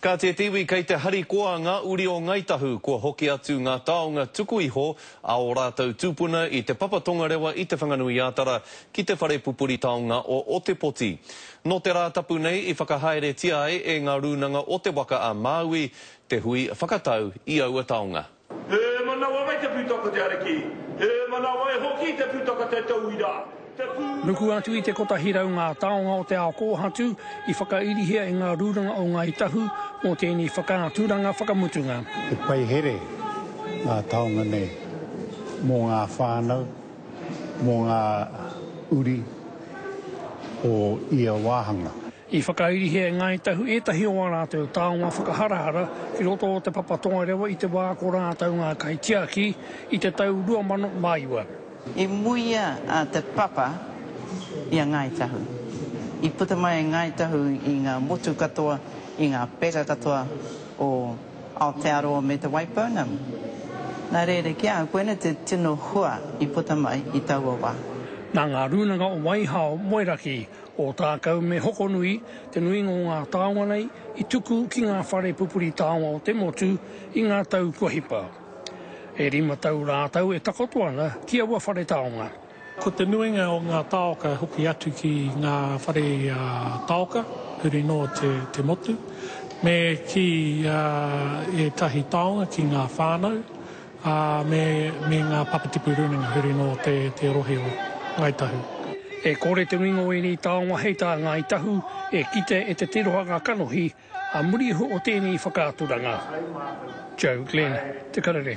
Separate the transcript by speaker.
Speaker 1: Kāti e te iwi, kei te harikoa ngā uri o Ngāi Tahu kua hoki atu ngā taonga tuku iho a ō rātou tūpuna i Te Papa Tongarewa i Te Whanganui-ā-Tara ki te whare pupuri taonga o Otepoti. Nō te Rātapu nei i whakahaeretia ai e ngā rūnanga o Te Waka a Māui te hui whakatau i aua taonga.
Speaker 2: He manawa wai te pūtaka te ariki, he manawa wai hoki te pūtaka te tauira, te pū.
Speaker 3: Nuku atu i te 100 ngā taonga o te ao kōhatu i whakairihia e ngā rūnanga o Ngāi Tahu mō tēnei whakaaturanga whakamutunga.
Speaker 4: He paihere ngā taonga nei mō ngā whānau, mō ngā uri o ia wāhanga.
Speaker 3: I whakairihia e Ngāi Tahu ētahi o ā rātou taonga whakaharahara ki roto o Te Papa Tongarewa i te wā ko rātou ngā kaitiaki i te tau 2009.
Speaker 5: I muia a Te Papa i a Ngāi Tahu. I puta mai a Ngāi Tahu i ngā motu katoa, i ngā peka katoa o Aotearoa me Te Waipounamu. Nā reira, ki a au, koina te tino hua i puta mai i taua wā.
Speaker 3: Nā ngā rūnanga o Waihao, Moeraki, Ōtākou me Hokonui te nuinga o ngā taonga nei i tuku ki ngā whare pupuri taonga o te motu i ngā tau kua hipa. E rima tau rātou e takoto ana ki aua whare taonga.
Speaker 6: Ko te nuinga o ngā taoka hoki atu ki ngā whare taoka huri noa te motu, me ki ētahi taonga ki ngā whānau, ā, me, me ngā papatipu rūnanga huri noa te, te rohe o Ngāi Tahu.
Speaker 3: E kore te nuinga o ēnei taonga hei tā Ngāi Tahu e kite e te tirohanga kanohi ā muri iho o tēnei whakaaturanga. Joe Glenn, Te Karere.